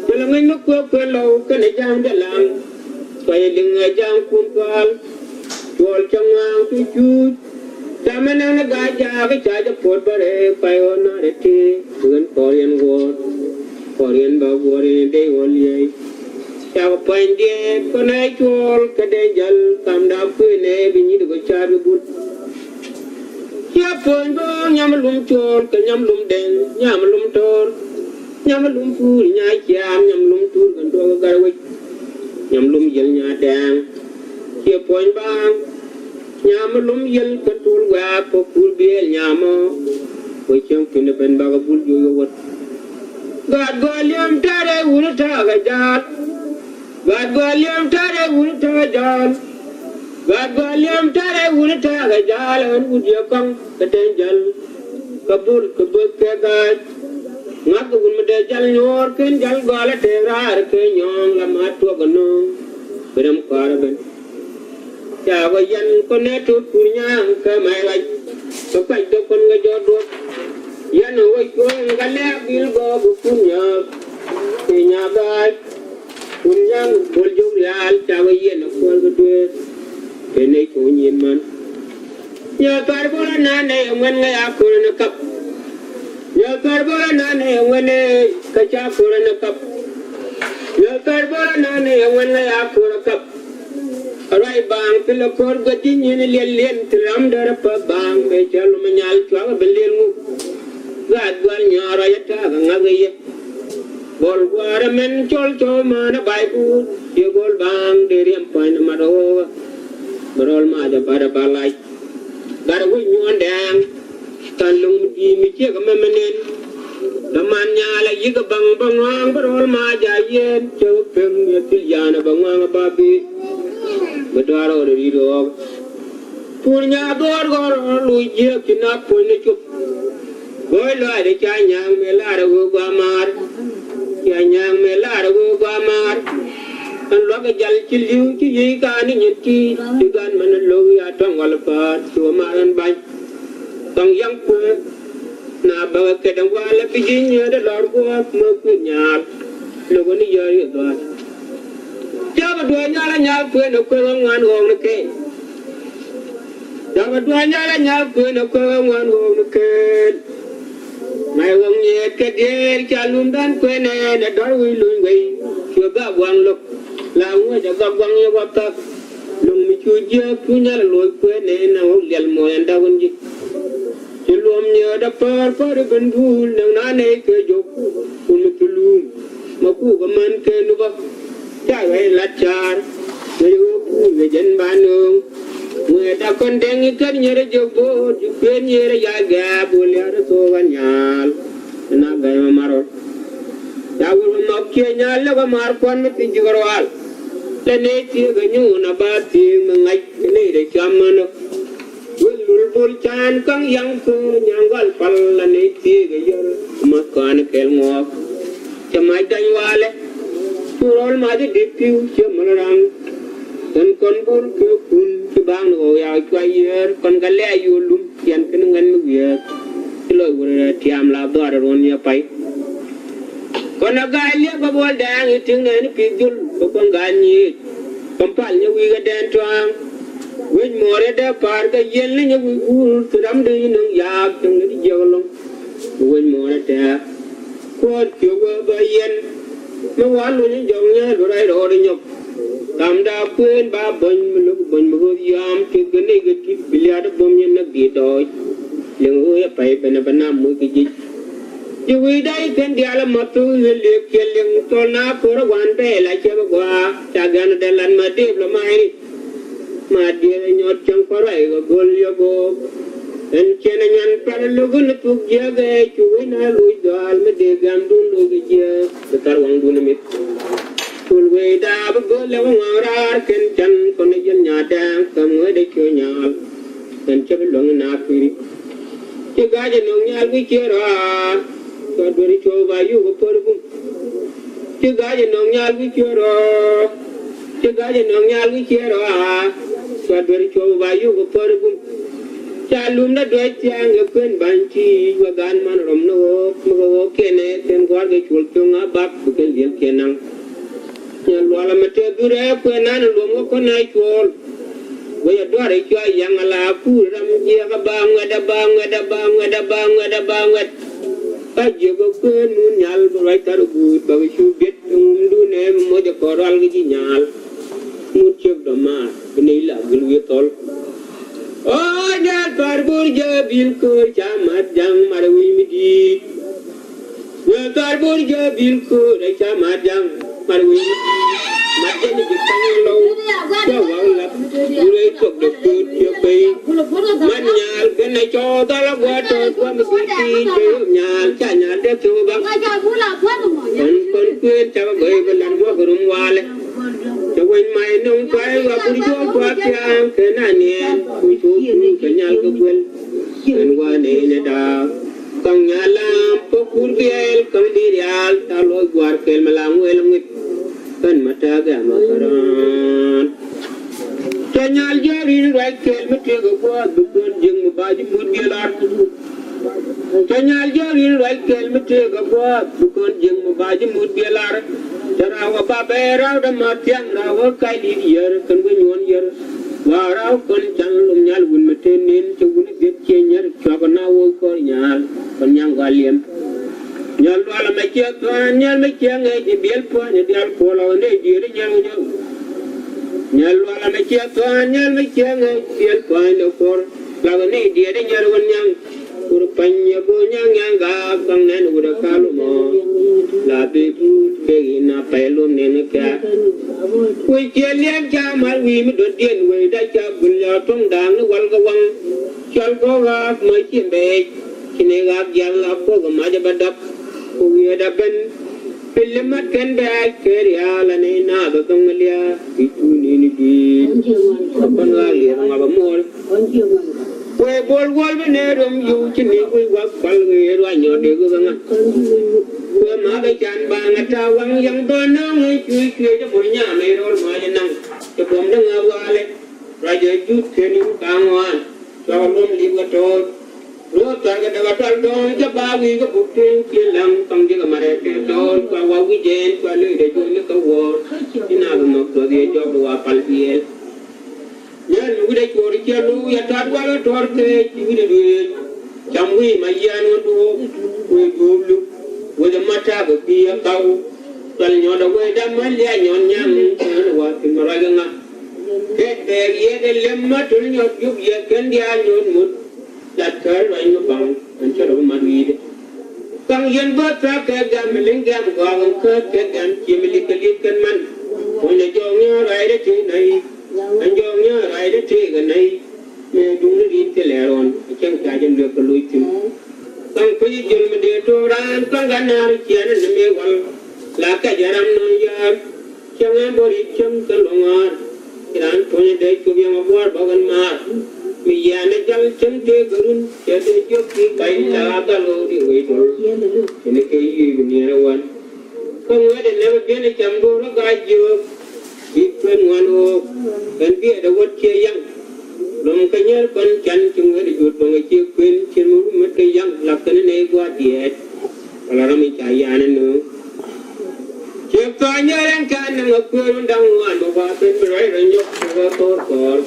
Cɛ lɛ ŋäc mi kuäk kuɛn lɔw kɛnɛ ja̱a̱ŋ dee laŋ. Pay liŋ ɛ ja̱a̱ŋ kun kuaal. Cuɔl cä ŋua̱a̱ŋ cu cuuc. Ca mɛ naŋ ni ga̱a̱c jaak ca jɛ puɔt bä rɛɛ kuay ɣɔn na rɛ tëë ɣän kɔɔr yɛn wuɔ̱ɔ̱r. Kɔɔr yɛn bä guɔ̱ɔ̱r yɛn dee ɣɔn liɛy. Cakɔ puany diɛɛk kɔn ɛ cuɔɔl kɛ dee jäl kam daap kuëë nɛɛ bi nyi̱t kɔ caar bi but. Ciɛ puɔny bä nyam lum cuɔɔl kɛ nyam lum dɛŋ nyam lum to̱r. Nyam lum puur nyaay ciaam nyam lum tuur kɛ duɔk ɛ gar wec. Nyam lum yɛl nyaa dɛŋ. Ciɛ puɔny bä. Nyam mi lum yel kɛ tul wɛ̈ɛ̈k kɛ kur biëël nyamɔ. Wä cieŋ pi̱n ɛ ben bakɛ bul juɔc wä wät. Gaat gɔaa liɛm tɛ̈rɛ wun ta̱a̱ kɛ ja̱a̱l. Gaat gɔaa liɛm tɛ̈rɛ wun ta̱a̱ kɛ ja̱a̱l. Gaat gɔaa liɛm tɛ̈rɛ wun ta̱a̱ kɛ ja̱a̱l ɣän wut yɛ kɔŋ kɛ tɛn jäl. Kɛ bul kɛ böth kɛ ga̱a̱c. Ŋa̱k kɛ wun mi dee jäl nyuɔ̱ɔ̱r ken jäl gɔaa lɛ tëë raar kɛ nyɔ̱ɔ̱ŋ la ma̱a̱t tuɔk kɛ nööŋ. Bi rɛm kɔaarä ben. Ca kɔ yɛn kɔ nɛ tot kur nyaŋ kɛ mɛy rac. Kɛ kuac dee kɔn kɛ jɔt duɔt. Yɛn ɛ wä cuɔ̱ɔ̱ŋ kɛ lɛ̈ɛ̈k bil gɔɔk kɛ kun nyaak. Kɛ nyaak gaac. Kun nyaŋ bol jok rial ca wä yɛn a kuɔl kɛ dueer. Kɛ nɛy kɛ wä nyin man. Nyɛ thar bol a nan nɛy a ŋuɛn ŋäc a kor in a kap. Nyɛ thar bol a nan nɛy a ŋuɛn ɛ ka ca kor in a kap. Nyɛ thar bol a nan nɛy a ŋuɛn ŋäc a kor a kap. A ruac baaŋ thil a kor guɛt ji̱ nyin liɛl liɛn thil ram dɛr a päth baaŋ bɛ cɛ lom a nyal cuak a ben liɛl ŋuk. Gaat gua̱l nyɔɔr ruac a ta̱a̱k a ŋa̱k a yɛ. Bol gua̱a̱r ɛmɛn cɔl cɔw mään ɛ ba̱a̱c kuut. Ciɛ gol baaŋ dee riɛm pua̱ny ni mat ɣɔɔkä. Bɛ rɔl mac ɛ bat ɛ ba lac. Gat ɛ wec nyuɔ̱ɔ̱n dɛɛŋ. Than lo̱ŋ mi di̱i̱t mi ciek ɛmɛ mi nen. Dɔ̱man nyaal ɛ yik ɛ baŋ bä ŋɔ̱a̱ŋ bä rɔl mac a yieen. Cɛ wä pem yɛ thil ya̱a̱n ɛ bä ŋɔ̱a̱ŋ ɛ ba bi̱i̱. Bɛ dɔ̱a̱r ɣɔr ɛ ri̱t ɣɔɔkä. Pur nyaa dhɔr gɔr luc jiäk ci na puɔ̱ny ni cop. Gɔɔy lɔaacdɛ ca nyaaŋ mëë laarɛ wee guamaar. Ca nyaaŋ mëë laarɛ wee guamaar. Ɛn luakä jal ci li̱w ci yiëë kaani nyin ti̱i̱t ci gan mɛn lo̱k ya tɔ̱ŋ wal päät ci wä mar ɛn ba̱ny. Tɔ̱ŋ yaŋ kuëë na bäkɛ kɛt ɛn walɛ bi ji̱ nyiëëdɛ lɔr guɔ̱ɔ̱th mä kuëë nyaal. Lo̱k ɛn i̱ yäär i̱ dhɔaar. Ca bä duɔ̱ɔ̱r nyal a nyal kuëën ɛ kuëë ɣä ŋuan ɣɔɔk ni kɛɛl. Dɔ̱ŋ ɛ dua̱a̱ nyal ɛ nyal kuën ɛ kuɛ wee ŋuan ɣöö mi keen. May ɣɔ̱ŋ nyeet kɛ diëër ca lumdan kuën ɛn ɛ dɔ̱r wi̱i̱ luny wei. Cuɛ bä gua̱ŋ lo̱k la ŋuäc ɛ gɔk gua̱ŋ yɛ wä thak. Luŋ mi cu jiääk cu nyal ɛ luɔ̱c kuën ɛn ɛ ɣɔ̱ŋ liɛl moc ɛn däk wun ji̱. Ci luɔm nyeet ɛ pär pär i̱ ben duul nɛŋ na nɛy kɛ jok. Kun mi ci luum ma kuk ɛ män kɛ nupä. Ca wee lat caar wee wee kuur wee jɛn ba nööŋ. Ŋuɛɛt a kɔn dɛŋ i̱ kɛn nyɛrɛ jɛ bo̱o̱t i̱ kuëën nyɛrɛ yac gɛ̈ɛ̈p wä lia̱a̱t ɛ thok ɣän nyaal. Ɛn a gɛ̈ɛ̈p ɛ marɔl ca wee wä nhɔk ciɛ nyaal lɛ wä maar kuan mi thi̱n ji̱ kɛ ruaal. Lɛ nɛy thiëëk ɛ nyuun a ba thiëëk mi ŋa̱c kɛ nɛy rɛ cam män ɔ. Wek lul bul can kaŋ yaŋ köör nyaŋ gɔl pal la nɛy thiëëk ɛ yär. Math kɔn kɛl ŋuɔɔk. Cɛ mac dany walɛ. Cu rɔl mac i̱ dit pi̱w ciɛ mäl raŋ. Kɛn kɔn bul kɛ kun ci baŋ ni ɣɔw yak cua yiëër kɔn kɛ lɛ̈ɛ̈ yol lum yɛn kɛn ŋɛn mi wiëëk. Ci lɔc wurɛ tiam la dhɔaar ruɔ̱n yɛ pay. Kɔn a ga̱a̱c liɛp a buɔl dɛɛŋ i̱ ti̱ŋ nɛɛni pi̱th jul kɛ kuɔn ga̱a̱c nyiëëc. Kɔn pal nyɛ wi̱i̱ kɛ dɛɛn tɔ̱a̱ŋ. Wec muɔɔr yɛ dee pa̱a̱r kɛ yiël ni nyɛ wi̱i̱ guur ti ram dee i̱ nöŋ yaak cäŋ ni ti jiäk ɛlɔ̱ŋ. Wec muɔɔr yɛ tɛ̱̈ɛ̱̈. Kuɔɔr ciök wee bä yɛn. Mi wa luny in jɔk nyääl bi ruac rɔɔd in nyɔk. Kamda kuëën ba buɔ̱ny mi lo̱k buɔ̱ny mi ɣöth yɔaam ciök gɛ nɛy gɛ ti̱t bi lia̱a̱t in buɔ̱m yɛn näk diit dɔɔc. Liŋ ɣöö yɛ pay ben ɛ bä nam muc kɛ ji̱. Ji̱ wi̱i̱ da̱c kɛn diaal ɛmɔ thok i̱ ɣöö liëëk kiɛ liŋ thɔl na ko̱r ɛ wan bɛɛl a cɛ bä gua̱a̱ ca gɛn dee lat ma deep lɔ ma̱a̱cni. Ma diëëth ɛ nyɔt cäŋ kɔr ruac kɛ go̱l yɛ go̱o̱k. Ɛn cɛn ɛ nyuan pal lo̱k in thuk jiäk ɛ cu wi̱c na luc dhɔaal mi dee gɛ̈mdun lo̱k kɛ jiäk bi thar waŋdun ɛ mi̱th. Kul wee daap i̱ go̱l ɛ wä ŋɔaŋ raar kɛn can kɔn ɛ jiɛn nyaat dɛɛŋ käm ŋuäcdɛ ciö nyaal. Kɛn cä bi luäŋ in a pi̱ri. Ci ga̱a̱c ɛ nɔŋ nyal wi̱c ciɛ rɔaa. Cuat duer i̱ cuɔ̱p ba yuk ɛ pär bum. Ci ga̱a̱c ɛ nɔŋ nyal wi̱c ciɛ rɔaa. Ci ga̱a̱c ɛ nɔŋ nyal wi̱c ciɛ rɔaa. Cuat duer i̱ cuɔ̱p ba yuk ɛ pär bum. Ca lumdä duäc thia̱a̱ŋ ɛ kuën ba̱ny ti̱i̱c wä ga̱a̱n man rɔm ni ɣɔɔk mi kɛ ɣɔɔk kiɛn ɛ kɛn gua̱a̱r kɛ cuɔl tho̱ŋ a bak bi kɛn li̱el kiɛn naŋ. Nyɛ luɔlɛ mi tëë dhurɛ kuɛn nan luɔm kä kɔn nɛ cuɔɔl. Guɛc a duar i̱ cua yaŋ ala kuur ram jiɛk a ba ŋuɛt a ba ŋuɛt a ba ŋuɛt a ba ŋuɛt a ba ŋuɛt. Ka jiɛk a kueen mun nyal bi ruac thar guut bak cu biet ŋumdun ɛ mi moc a kɔn rual kä ji̱ nyal. Ŋut ciek dɔ̱maar bi nɛy la gil wi̱i̱ thɔl. Ɣɔɔ nyal par bur jɛ bil köör ca mat jaŋ mar wi̱i̱ mi di̱i̱t. Wee thar bor jɛ bil ko̱o̱r ɛ ca mat ja̱ŋ mat wee. Mat jɛ ni bi kaŋ lɔw. Cɛ waŋ lap. Wurɛ cɔk dɛ ko̱o̱r cɛ pey. Mat nyaal kɛn ɛ cɔɔ dhal a gua̱a̱t tɔ̱ gua̱a̱t mi bi ti̱i̱ cɛ yop nyaal ca nyaal dee thok baŋ. Kɔn kɔn kuëën ca bä gɔy bä lat gua̱a̱k rum walɛ. Cɛ weny may nɔŋ cuay wa bur juɔk cua̱k thia̱a̱ŋ kɛ naniɛn. Kuc thok kuc kɛ nyal kɛ guel. Kɛn gua̱a̱k nɛy ni daak. Kɔŋ nyal lam pok kur biɛl kɔŋ di rial ta luɔc guar kɛl mi lam wel ŋuit. Kɛn ma tɛk gɛm a kärɔ̱ɔ̱n. Cɛ nyal jiök rin ruac kɛl mi tëëk a gua̱a̱th bi kɔn jiäk mi ba ji̱ mut biɛl ar. Cɛ nyal jiök rin ruac kɛl mi tëëk a gua̱a̱th bi kɔn jiäk mi ba ji̱ mut biɛl ar. Cɛ raw ɛ bapɛ raw dɛ ma thiaŋ raw ɛ kac dit yär kɛn wi̱ny ɣɔn yär. Wa raw kɔn can lom nyal wun mi te nin cɛ wun biet ciɛ nyär cuak na wä kɔr nyal kɔn nyaŋ gɔal liɛm. Nyal lual mɛ ciɛ thuan nyal mɛ ciɛ ŋɛc i̱ biɛl pua̱ny i̱ dial puɔl ɔ ni diet i̱ nyal wä nyal. Nyal lual mɛ ciɛ thuan nyal mɛ ciɛ ŋɛc i̱ biɛl pua̱ny i̱ kuɔr. Lak ni diet i̱ nyal wä nyaŋ. Kur pany ya bo nyang nyang ga bang nɛn wut a kalu mɔ. La bi bu ke ina pay lum nɛn kɛ. Wee ciɛ liɛn ca mal wi̱i̱ mi dot diɛn wee da ca gul ya tuɔŋ da̱a̱ŋ ni wal ga waŋ. Cɔl gɔk raak ma ci mbɛɛc ci ni raak jial la kuɔk ma jɛ ba dap. Ku wiee da ben. Pili mat kɛn bɛɛc kɛ riaal ani naath a thoŋ lia̱a̱ i̱ cuuni ni di̱i̱t. Kɛ pän raak liɛth ŋɔak a muɔl. Kuɛ bol guɔl bi ne rom yio̱w ci ni guic wak kual ɣeer wa nyɔɔt dee guic ŋa. Kuɛ ma̱a̱k a can ba ŋa ta̱a̱ waŋ yaŋ dhɔn nööŋ i̱ cui̱ cui̱ cä bol nyam i̱ ro̱l ma̱a̱c inaŋ. Cɛ buɔ̱m dee ŋa walɛ. Ruac ɛ jut keni ru ka̱a̱ŋ ɣɔ̱a̱n. Cuak a luɔ̱m li̱p kɛ to̱o̱l. Ruɔ̱ɔ̱k thɔ̱a̱r kɛ däk a tual dɔ̱ɔ̱ŋ cä ba wi̱i̱ kä buk tueŋ cië la̱ŋ ka̱ŋ ji̱ kɛ marɛ kɛ to̱o̱l kua wa wi̱c jɛɛn kua ley dee juɔ̱ɔ̱c ni kä wuɔ̱ɔ̱r. Ci na kɛ nhɔk thuɔ̱th yɛ jɔk kɛ wa pal biɛɛl. Nyɛɛl mi wi̱cdɛ cuɔɔr ciɛ lo̱w yɛ ta̱t wal ɛ tɔ̱r kɛ ci wi̱cdɛ dueec. Cam wi̱i̱ ma yian wä duɔ̱ɔ̱k wëë duɔ̱ɔ̱k luk. Wecɛ ma ta̱a̱ kɛ kui̱ ɛ kaw. Cual nyɔɔt ɛ wecdä män liac nyɔɔt nyaŋ kɛn ɛ wa̱a̱ thi̱n mɛ ruac kɛ ŋa̱. Kɛ bɛɛk yɛ kɛ lem ma to̱l nyɔɔt jup yɛ kɛn diaal nyɔɔt ŋot. Lat kär ruac mi baŋ ɛn cä rɔ bi mat wi̱i̱dɛ. Kaŋ yɛn bä thak kɛ gam mi liŋ gam gɔak ɛn käät kɛ gam cie mi li̱k kɛ li̱k kɛn man. Kuɔ̱ny ɛ jɔɔk nyɔɔk ruacdɛ tëë nɛy. Ɛn jɔɔk nyɔɔk ruacdɛ tëë kɛ nɛy. Mëë duŋni ri̱t kɛ lɛɛr ɣɔn ɛ cäŋ ca jɛ luek kɛ loc thi̱n. Kaŋ pec jiöl mi dee to̱o̱k raan kaŋ ka naar ciɛn ɛn mi wal. La kɛ jɛ ram nɔn yaar. Cäŋ ɛn bä ri̱t cäŋ kä luɔ̱ŋ ɣaar. Ci raan puɔ̱nyɛ dee cop yɛn ɛ buaar bä kɛn maar. Mi yiaanɛ jal cäŋ tëë gärun cɛ dee jiök ti kac la gal ɣöö di wec dol. Cini kɛ yiëë bi niɛɛrɛ wan. Kä ŋuɛ̈tdɛ nɛmɛ biɛn ɛ cam go̱o̱r ɛ gac jiöök. Bi kuën ŋuan ɣöök kɛn biɛɛdɛ wäl ciɛ yaŋ. Lom kɛ nyɛɛr kɔn can ci ŋuɛ̈tdɛ juɔ̱t bäŋ ɛ ciɛ kuën cin mi wumät kɛ yaŋ lak kɛn nɛy gua̱a̱r diɛɛt. Wala ram in ca ya̱a̱n ɛn nööŋ. Ciek thɔɔny ni rɛn kɛn ni ŋä kuëër wun da̱ŋ ŋuan bä gua̱a̱th ben bi ruac rɔ nyɔk kɛ ɣä ko̱r kɔɔr.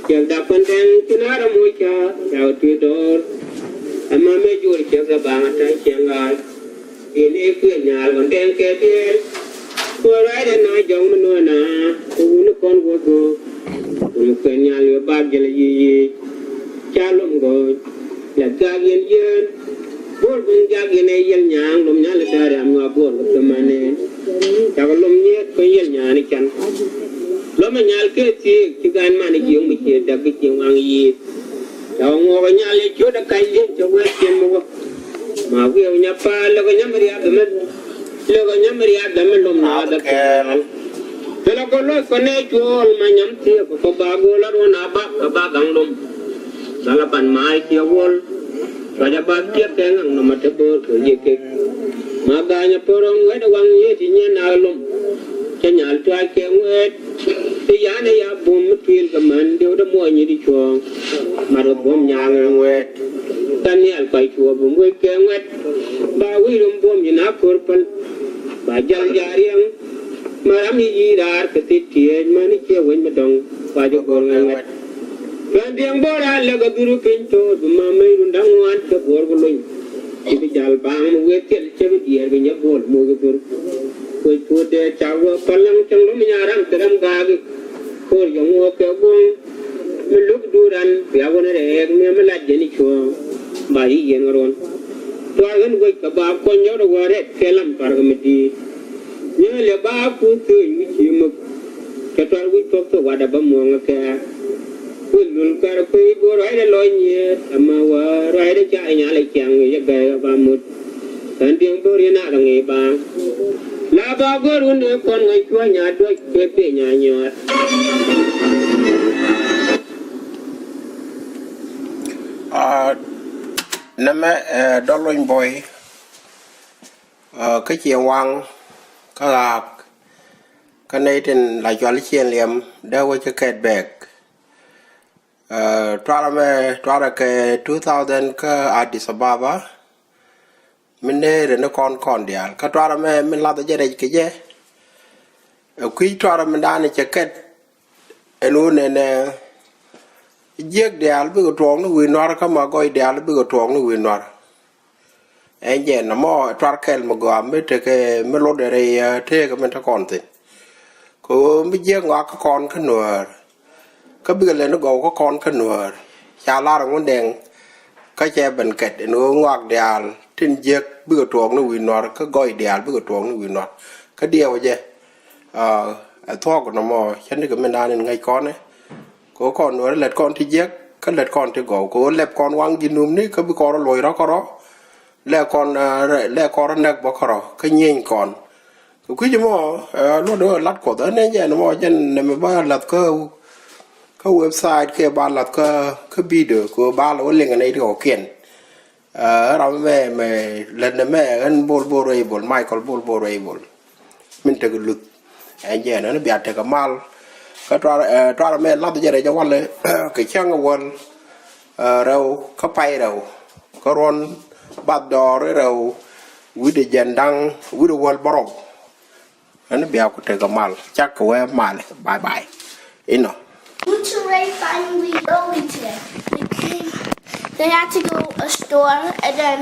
Ciek dap kɔn dɛŋ ci na rɔ moc ca ca wä tui̱ dɔɔr. Ɛmɛ mëë jur ciek dap baŋ a ta̱c ciɛŋ ɣaal. Yɛn i̱ kuëër nyaal kɔn dɛŋ kɛ biɛɛl. Kuëër ruacdɛ na jɔŋ mi nuɔ̱ɔ̱na kɛ wun ni kɔn guɔ go̱o̱k. Wun ni kuëër nyaal yɔ bak jɛl yic yic. Ca lom gɔ̱ɔ̱c. Lɛ gak yɛn yɛn. Buɔl guŋ jak yɛn ɛ yɛl nyaaŋ lom nyal ɛ däär yam nyuak buɔl kɛ pemane. Cakɛ lom nyiet kɛ yɛl nyaan i̱ can. Lom ɛ nyal kɛ thiek ci gan man i̱ jiöŋ mi ciɛ däk bi ciɛ waŋ yiëëth. Cakɛ ŋuɔk ɛ nyal yɛ ciöt ɛ kac li̱en cɛ wɛɛt cien mi wä. Ma wiɛw nya paal lɛ kɛ nyam riak ɛmɛ. Lɛ kɛ nyam riak ɛmɛ lom na däk kɛɛl. Thilɛ kɔ loc kɔ nɛ cuɔɔl ma nyam thiek kɔ ba go̱o̱l a ruɔn a bak kɛ ba gaŋ lom. Thilɛ ban ma̱a̱c ciɛ wuɔl. Ruac a bak tiɛk kɛ ŋaŋ nɔmɔ te bo̱o̱r kɛ yiëk kek. Ma ga̱a̱ny a pär rɔ̱ŋ wɛt a waŋ yiëë ti nyiɛn a lom. Cɛ nyal tuac kɛ ŋuɛɛt. Ti yan a ya bum mi tuil kɛ män diw dee muɔc nyi di cuɔ̱ɔ̱ŋ. Mat kɛ buɔ̱m nyaal ŋa̱ŋ wɛɛt. Ka nhial kɔc cuɔ̱ɔ̱ŋ bum wec kɛ ŋuɛt. Ba wi̱i̱ rum buɔ̱m nyi na ko̱r päl. Ba jal jaariɛŋ. Ma ram i̱ yi̱i̱ raar kɛ thit tiɛɛc mäni ciɛ wec mi dɔ̱ŋ. Ba jɛ go̱r ŋɛn ŋɛt. Kɛn diɛŋ bo̱o̱r a lɛk a dhur piny to̱o̱r bi ma mec run da̱ŋ ŋuan cɛ buɔ̱ɔ̱r ku lony. Ci bi jal baaŋ mi wëë thil cɛ bi diɛɛr bi nyɛ buɔ̱ɔ̱l moc kɛ dhur. Kuec puɔ̱t dee cak wä päl läŋ cäŋ lo̱m inya ram kɛ ram gaaki. Ko̱r jɔŋ wä kɛ guɔ̱ŋ. Mi lo̱k duur an bia wä ni rɛɛk mi mi lat jɛn i̱ cuɔ̱ɔ̱ŋ. Ba i̱ yɛn ɣä ruɔ̱n. Tuaar ɣän wec kɛ ba kuɔny nyɔk rɛ wä rɛt kɛ lam parkɛ mi di̱i̱t. Nyäl yɛ ba kuth thööny wi̱c ci muk. Cɛ tuar wi̱c thuɔ̱k thok watdɛ bä muɔ̱ɔ̱ŋ ɛ kɛɛr. Wi̱c lul kär kui̱ go̱o̱r ruacdɛ lɔc nyiëër ɛmɛ wä ruacdɛ ca nyal ɛ ciaŋ yɛ gɛy ɛ ba mut. Kän diɛŋ bo̱o̱r yɛn a rɔ ŋi̱i̱ baaŋ. La ba go̱o̱r wun ëë kɔn ŋäc cuɔ̱ɔ̱ny a duɔ̱c kɛ piny a nyɔɔt. Ah, nɛmɛ, eh, dɔl lony bɔy. Ah, kä ciɛ waŋ kä ɣaak. Kä nɛy tin la cual ciɛn liɛm dee wä ci kɛt bɛɛk. Ah, tuarɛ mɛ tuarɛ kɛ two thousand kä Addis Ababa. Mi neerɛ ni kɔn kɔn diaal kä tuarɛ mɛ mi lath jɛ rɛc kɛ jɛ. Ɛ kui̱ tuarɛ mi da̱a̱n cɛ kɛt ɛn ɣöö nɛnɛ jiäk diaal bikɛ tuɔɔk ni wi̱i̱ nua̱r kä ma gɔy diaal bikɛ tuɔɔk ni wi̱i̱ nua̱r. Ɛn jɛ nɔmɔ tuar kɛl mi gɔaa mi tekɛ mi lot rɛy tëëkɛ mi te kɔn thi̱n. Kɛ ɣöö mi jiäk ŋɔak kä kɔn kä nuäär. Kä bikɛ lɛn gɔw kä kɔn kä nuäär. Ca lar ŋun dɛŋ kä cɛ ben kɛt ɛn ɣöö ŋɔak diaal tin jiäk bikɛ tuɔɔk ni wi̱i̱ nua̱r kä gɔy diaal bikɛ tuɔɔk ni wi̱i̱ nua̱r. Kä diɛw jɛ ɛ thuɔ̱k nɔmɔ cä nikɛ mi naan in ŋäc kɔn ɛ. Kɛ ɣöö kɔn nuäär lät kɔn ti jiäk kä lät kɔn ti gɔw kɛ ɣöö lɛp kɔn waŋ ji̱ numni kä bi kɔn rɔ loc rɔ kärɔ. Lɛ kɔn lɛ kɔn rɔ nɛk bä kärɔ kä nyieny kɔn. Kɛ kui̱c mɔ luɔt ɣöö lat kuɔth ɛ nɛn jɛ nɔmɔ jɛn nɛmɛ ba lath kä kä website kɛ ba lath kä kä video kɛ ɣöö ba lɛ wä liŋ ɛ nɛy ti kɔkiɛn. Ɛ ram mɛ mɛ lät nɛ mɛ ɣän Bol Bol Rɛy Bol, Michael Bol Bol Rɛy Bol. Min tekɛ luth ɛn jɛ nɔni bia tekɛ mal. Kä tuar ɛ tuar mɛ lath jɛ rɛ jɛ walɛ kɛ cäŋ wäl. Ɛ rɛw kä pay rɛw kä ruɔn bath dɔɔr rɛw wi̱dɛ jɛn da̱ŋ wi̱dɛ wäl bärɔw. Ɛn bia ku tekɛ mal cak kɛ wee mal. Bye bye. Inɔ. Mutu rɛy pany wi̱i̱ dɔɔk wi̱i̱ tiɛɛl. They had to go a store and then